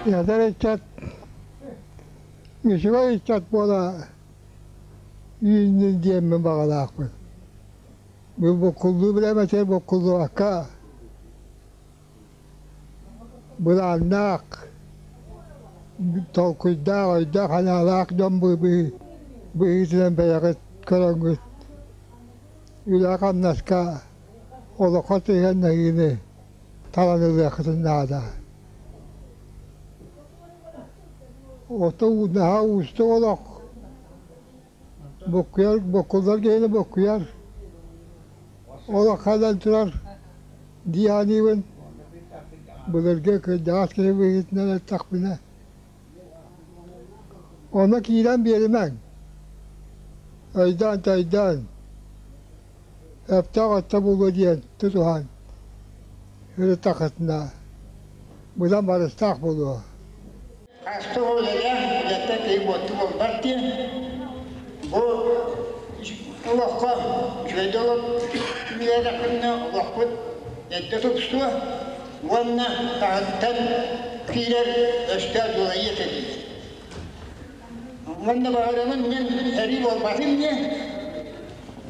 Эдэр ыччат, үчүгэй ыччат буола үүннүн диэммин баҕалаахпын. Бу буккуллуу билэмэтэ буккуллубакка былааннаах, толкуйдаах, өйдөөх-санаалаах дьон быһыытынан бэйэҕит көрөҥҥүт үлэ-хамнаска олоххо сыһыаннаһыыны талан ылыаххытын наада. Ото наһаа уустук олох. Буккуйар, буккуллар киһини буккуйар. Олох халан турар дии саныыбын. Былыргы кырдьаҕас киһи быһыытынан эттэхпинэ. Онно киирэн биэримэҥ. Өйдөөн-төйдөөн, өптөөх өттө буолуо диэн тутуһан ырыттаххытына, быдан барыстаах буолуо. Хаста үлэлээх үлэттэн киһи буотту буолбат диэн бу олоххо үчүгэйдик үлэлээтэхпинэ олохпут эрдэ тупсуо уонна таһыттан киирэр өстөөх дьулайыа этэ диир. Уонна баҕарабын мин сэрии буолбатын диэн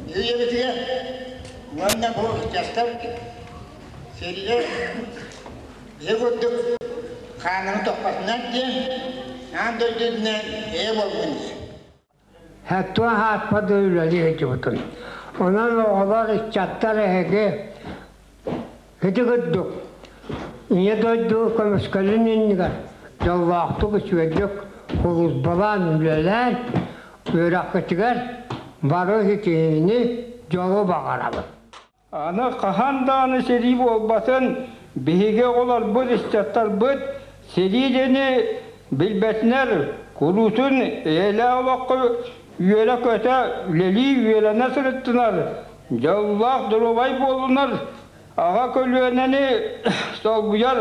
үйэбитигэр уонна бу дьахтар сэриигэ Дьэ курдук хаанын тохпотунар диэн аан дойду үрдүнэн эйэ буоллун диэн. Туох ааппа да үлэлии сылдьыбытым. Онон оҕолор, ыччаттар эһиги ити курдук Ийэ дойду көмүскэлин иннигэр дьоллоохтук, үчүгэйдик сулууспалаан үлэлээн, үөрэххитигэр бары ситиһиини, дьолу баҕарабын. Аны хаһан даҕаны сэрии буолбатын, биһиги оҕолорбут, ыччаттарбыт сэрии диэни билбэтинэр, куруутун эйэлээх олоххо үөрэ-көтө үлэлии үөрэнэ сырыттынар, дьоллоох доруобай буоллунар, аҕа көлүөнэни солбуйар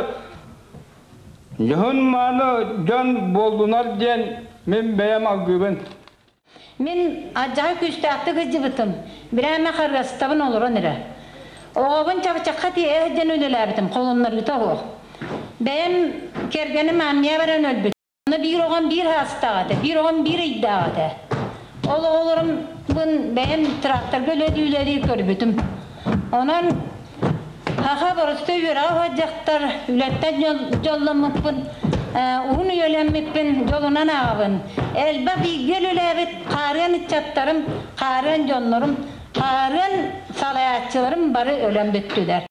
дьоһун-мааны дьон буоллунар диэн мин бэйэм алгыыбын. Мин алдьархай күүстээхтик сылдьыбытым, бирээмэ харгыстабын олорон эрэ. Оҕобун чабычахха тиэйэ сылдьан үлэлээбитим, холуннарыыта суох. Бэйэм кэргэним армия баран өлбүт. Онно биир оҕом биир саастаах этэ, биир оҕом биир ыйдаах этэ. Ол оҕолорумбун бэйэм тракторга үлэлии-үлэлии көрбүтүм. Онон Саха боростуой үөрэҕэ суох дьахтар үлэттэн дьолломмуппун, уһун үйэлэммиппин дьолунан ааҕабын. Элбэх бииргэ үлэлээбит хаарыан ыччаттарым, хаарыан дьоннорум, хаарыан салайааччыларым бары өлөн бүттүлэр.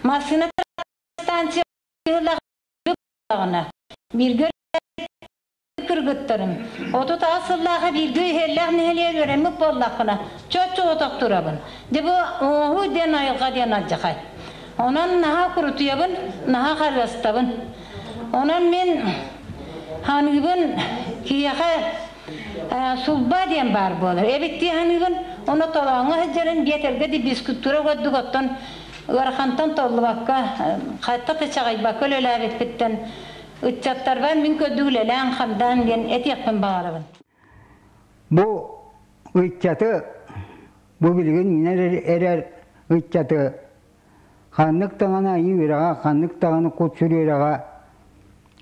Массыына станция бииргэ кыргыттарым, 38 сыллааҕы бииргэ иһэллээх нэһилиэгэр үөрэммит буоллахпына, чоччу турабын. Дьэ бу оҥоһуу диэн айылҕа диэн алдьархай. Онон наһаа курутуйабын, наһаа харыастабын. Онон мин ханыыбын киһиэхэ сулба диэн баар буолар. Эбиттии ханыыбын, ону толооҥҥо сылдьарын биэтэргэ ди бискуттура курдук оттон ыарахантан толлубакка, хайтах да чаҕыйбакка үлэлээбиппиттэн Ыччаттарбар мин көрдүк үлэлээн-хамдаан диэн этиэхпин баҕарабын. Бу ыччаты, бу билигин үүнэр эрэр ыччаты ханнык даҕаны айыы үөрэҕэ, ханнык даҕаны кут-сүр үөрэҕэ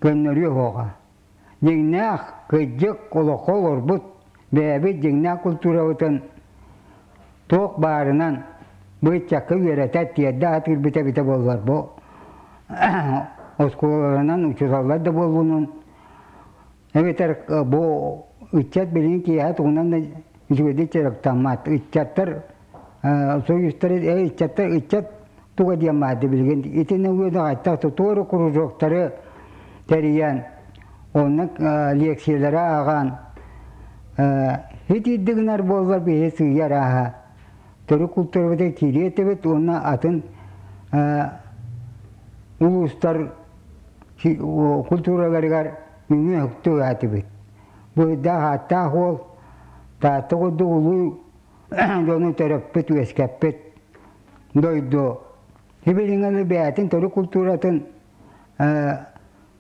көннөрүө суоҕа. Дьиҥнээх, кырдьык олоххо олорбут бэйэбит дьиҥнээх культурабытын туох баарынан бу ыччакка үөрэтэ, тиэрдэ сатыырбыт эбитэ буоллар бу оскуолаларынан учууталлар да буоллунун эбэтэр бу ыччат билигин киэһэ тугунан да үчүгэйдик дьарыктаммат ыччаттар союзтары ыччаттар ыччат туга диэн баарды билигин итини үөдэҕэттэх туору кружоктары тэрийэн онно лекциялары ааҕан итирдик гынар буоллар биһи сыыйа арааһа төрүт култуурабытыгар киириэ этибит уонна атын улуустар культураларыгар үҥүө-үктүү этибит. Буруйдаах ааттаах уол Таатта курдук улуу дьону төрөппүт, үөскэппит дойду сибилиҥҥэ бэйэтин төрүт культуратын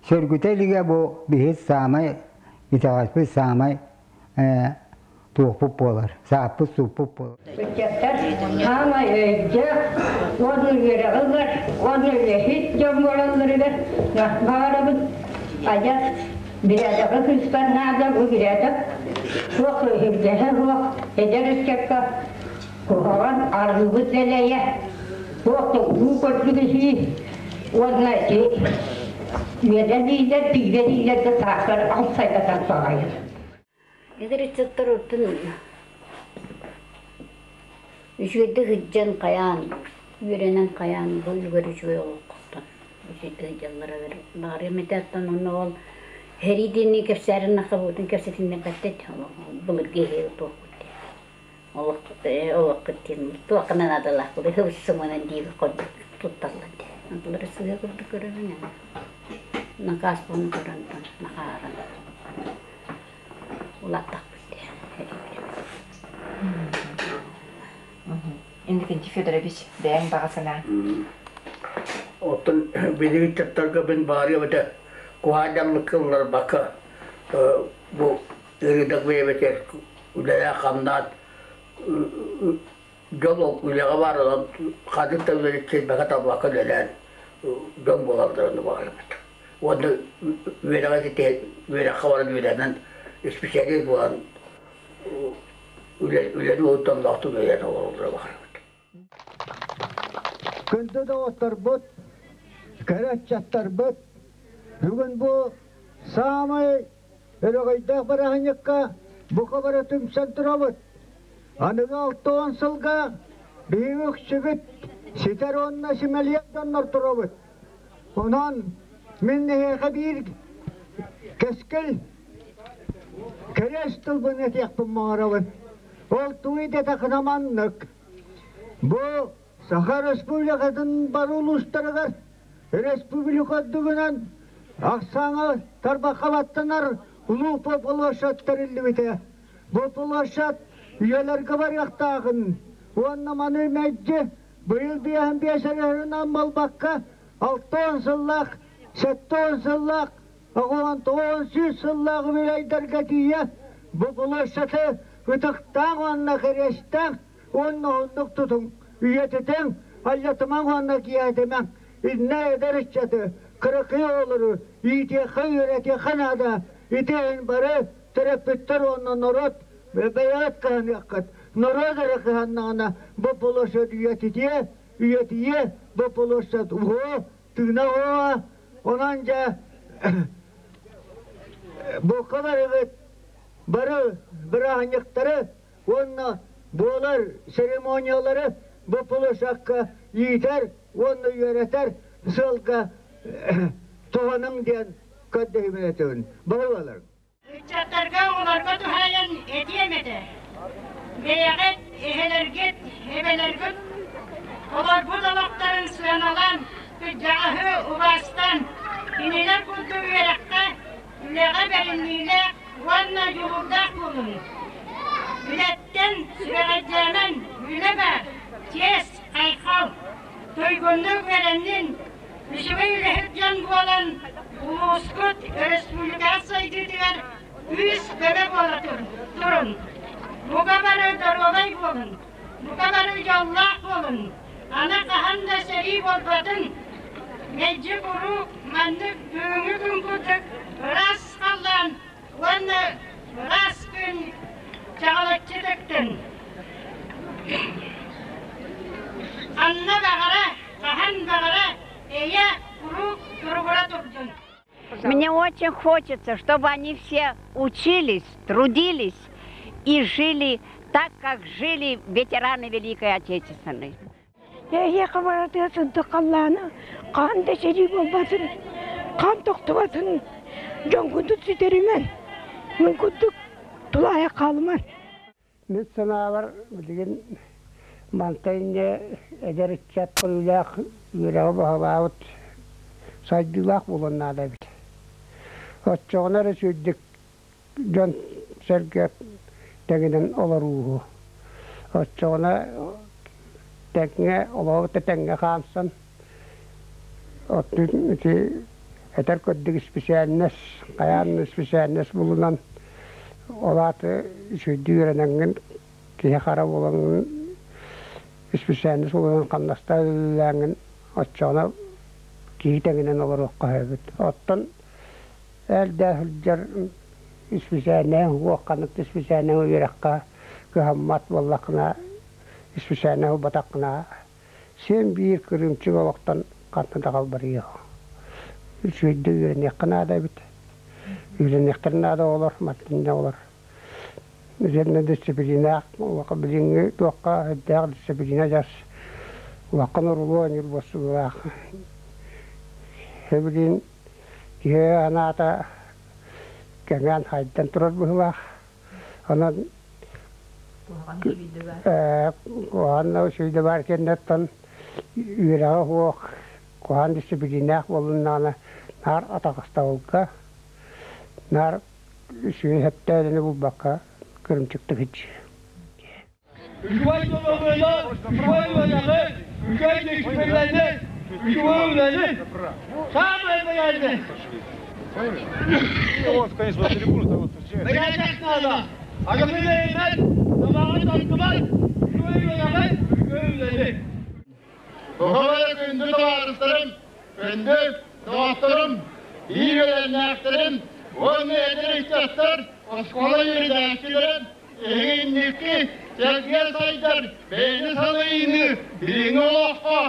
сөргүтэ илигэ бу биһи саамай итэҕэспит саамай туохпут буолар, сааппыт-сууппут буолар. Ыччаттар хаамай өйдөөх уонна үөрэҕи ылар уонна үлэһит дьон буолалларыгар баҕарабын. Адьас бирээдэҕи кыыспар наада, бу бирээдэк суох өһүргэһэ суох эдэр ыччакка куһаҕан арыыбыт дэлэйэ, туох да уу көрдүк иһии уонна ити үөдэ дииллэр, пиибэ дииллэр да саахар алсайдатар баҕайы. Эдэр ыччаттар оттон үчүгэйдик сылдьан хайаан, үөрэнэн хайаан бу үлүгэр үчүгэй олоххуттан үчүгэйдик сылдьаллара баарыам этэ оттон онно ол сэрии диэни кэпсээрин нахабытын кэпсэтиннэрбэттэр былыргы иһи туохпут диэн олох олоххут диэн туохха наадалаах хыбыс-сыманан диир курдук тутталлар диэн онтулара сыыһа курдук көрөбүн накаас буолан көрөн нахааран улааттахпыт дии Иннокентий Федорович, бэйэҥ баҕа санааҥ. Оттон билигин ыччаттарга мин баарыам этэ куһаадьаллыкка ылларбакка бу ырыынак бэйэбитигэр үлэлээх-хамнаан дьон ол үлэҕэ баар онон ханнык да үлэни сирбэккэ-талбакка үлэлээн дьон буолалларын баҕарабыт. Уонна үөрэҕи ситиһэн үөрэххэ баран үөрэнэн исписэлиис буолан үлэни уһутталлаахтык үлэлээн олороллоро баҕарабыт. Күндү доҕотторбут, кэрэ ыччаттарбыт, бүгүн бу саамай өрөгөйдөөх бырааһынньыкка бука бары түмсэн турабыт. Аныгы 60 сылга биһиги үксүбүт ситэр уонна симэлийэр дьоннор турабыт. Онон мин эһиэхэ биир кэскил кэриэс тылбын этиэхпин баҕарабын. Ол тугуй диэтэххинэ маннык. Бу Саха Республикатын бары улуустарыгар республика үрдүгүнэн ахсааҥа тарбахха баттанар улуу площадь тэриллибитэ. Бу площадь үйэлэргэ барыахтааҕын уонна маны мэлдьи быйыл биэһин биэс эрэ буолбакка 60 сыллаах, 70 сыллаах, 90 сыллаах үбүлүөйдэргэ тиийэ бу площады ытыктаах уонна кэриэстээх уонна оннук тутуҥ, үйэтитиҥ, аллатымаҥ уонна киэһэтимэҥ. Иннэ эдэр ыччаты, кыракый оҕолору иитиэххэ, үөрэтиэххэ наада. Ити иһин бары төрөппүттэр уонна норуот бэйэҕит кыһаныаххыт. Норуот эрэ кыһаннаҕына бу площадь үйэтитиэ, үйэтийиэ, бу площадь уһуо, тыына уһуо. Онон дьэ бука барыгыт бары бырааһынньыктары уонна буолар церемониялары бу площадка иитэр уонна үөрэтэр сыалга туһаныҥ диэн көрдөһүүбүн этэбин. Баһылалар. Ыччаттарга оҕолорго туһаайан этиэм этэ. Бэйэҕит, эһэлэргит, эбэлэргит олорбут олохторун сыаналаан, кырдьаҕаһы убаастаан, кинилэр курдук үөрэххэ, үлэҕэ бэриниилээх уонна дьулуурдаах буолуҥ. Үлэттэн сүрэҕэлдьээмэҥ, үлэ баар, чиэс, айхал, туйгуннук үөрэннин, үчүгэй үлэһит дьон буолан улуускут өрөспүүбүлүкэҕит сайдыытыгар күүс-көмө буола турун. Бука бары доруобай буолун, бука бары дьоллоох буолун, аны хаһан да сэрии буолбатын, мэлдьи куруук маннык бүгүҥҥү күн курдук ыраас халлаан уонна ыраас күн чаҕылыччы тыктын. Ханна баҕара, хаһан баҕара эйэ куруук туругура турдун. Мне очень хочется, чтобы они все учились, трудились и жили так, как жили ветераны Великой Отечественной. Эһиэхэ барытыгар сырдык халлааны хаан да сэрии буолбатын, хаан тохтубатын, дьоҥҥутун сүтэримэн, мин курдук тулаайах хаалыман. Мин санаабар, билигин мантан инньэ эдэр ыччат көрүүлээх үөрэҕи баһылаабыт сайдыылаах буолуон наада эбит. Оччоҕуна эрэ үчүгэйдик дьон-сэргэ тэҥинэн олорууһу. Оччоҕуна тэҥҥэ олоҕу тэҥҥэ хаамсан оттон ити этэр курдук исписээлинэс хайаан да исписээлинэс булунан ол аата үчүгэйдик үөрэнэҥҥин киһи-хара буолаҥҥын исписээлинэс булунан хамнастаах үлэлээҥҥин оччоҕуна киһи тэҥинэн олоруохха сөбүт. Оттон. Элдэ сылдьар исписээнэ уох ханнык да исписээнэ үөрэххэ кыһаммат буоллаххына, исписээнэ ылбатаххына, син биир кырыымчык олохтон ханна да халбарыйыах. Үчүгэйдик үөрэниэххэ наада эбит. Үөрэниэхтэрин наада оҕолор, мантан оҕолор. Итиэннэ дисциплинаах билиҥҥи туохха эрдээх дисциплина дьас улахан оруолу оонньуур буолсулаах. Билигин киһи анаата кэҥээн хайдан турар быһыылаах. Онон куһаҕан үчүгэй да баар кэнниттэн үөрэҕэ суох куһаҕан дисциплинээх буоллуннаҕына наар атаҕастабылга, наар үчүгэй сөптөөх булбакка кырымчыктык иччи. Үчүгэй доруобуйаны, үчүгэй үөрэҕи, үчүгэй дисциплинаны, үчүгэй үлэни. Самое главное. Бэрээдэк наада. Арыгы бэйэмэт, табаҕы тардыбат, үчүгэй үөрэҕи, үчүгэй үлэни. Бухабара күндү табаарыстарым, күндү доҕотторум, биир үөрэннээхтэрим уонна эдэр ыччаттар, оскуола үөрэнээччилэрин эһиги инники сэргиэн сайдар бэйэни салайыыны билиҥҥи олоххо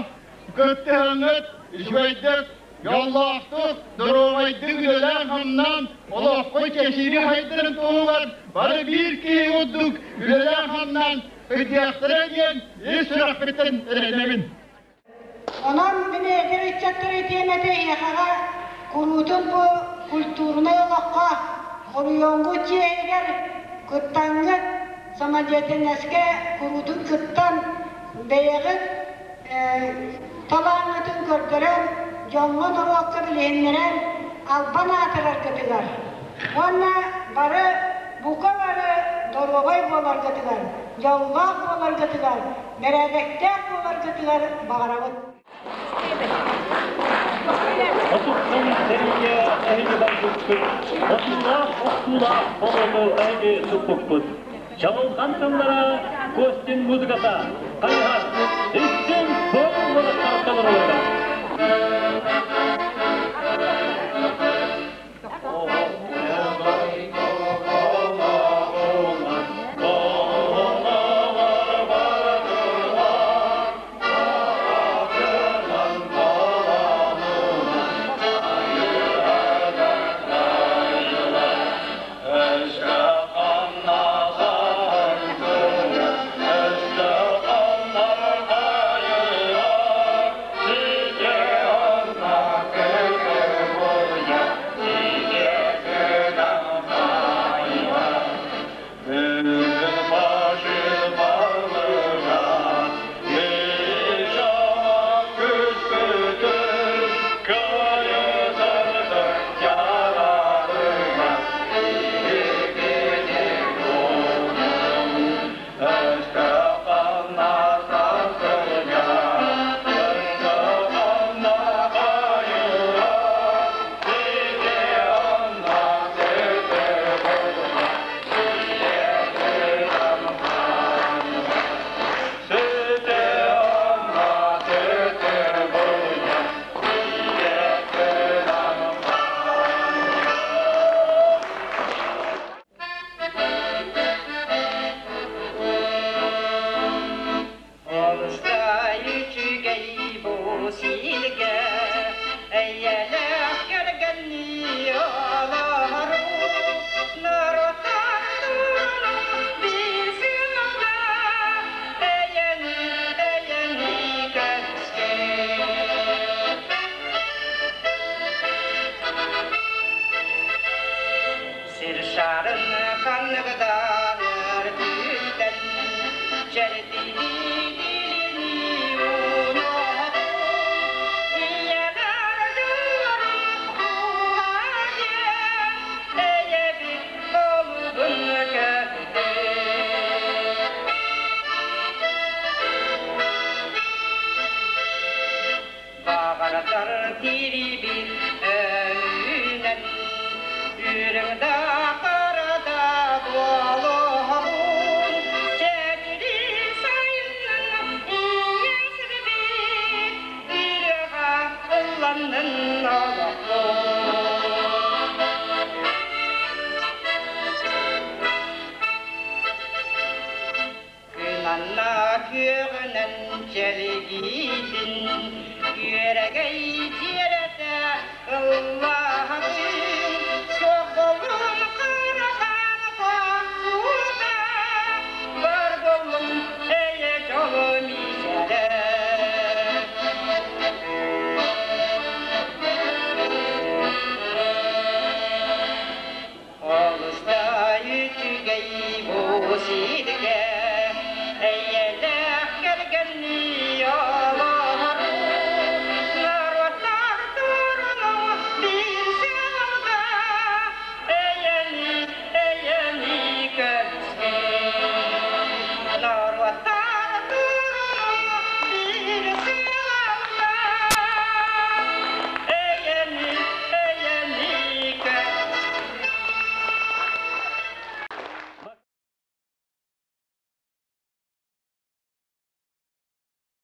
кыттыһаҥҥыт үчүгэйдик, дьоллоохтук, доруобайдык үлэлээн-хамнаан олоххо чэчири хайдарын туһугар бары биир киһи курдук үлэлээн-хамнаан кыдьыахтара диэн ис сүрэхпиттэн эрэнэбин. Онон мин эдэр ыччаттар этиэм этэ эйиэхэҕэ куруутун бу культурнай олоххо хоруйоҥҥут дьиэһигэр кыттаҥҥыт, самодеятельноска куруутун кыттан, бэйэҕит талааҥҥытын көрдөрөн, дьоҥҥо-норуокка билиһиннэрэн албан аатыраргытыгар уонна бары бука бары доруобай буоларгытыгар, дьоллоох буоларгытыгар, бэрээдэктээх буоларгытыгар баҕарабыт. Отуттан сэриигэ эһиги барбыккыт, отуулаах охсуулаах болоту эһиги туппуккут. Чаҕылхан тыллара Костин музыката, хайыһар, истиҥ суол уолаттар толоруллар. Күөрэгэй дьиэрэтэ ыллаа.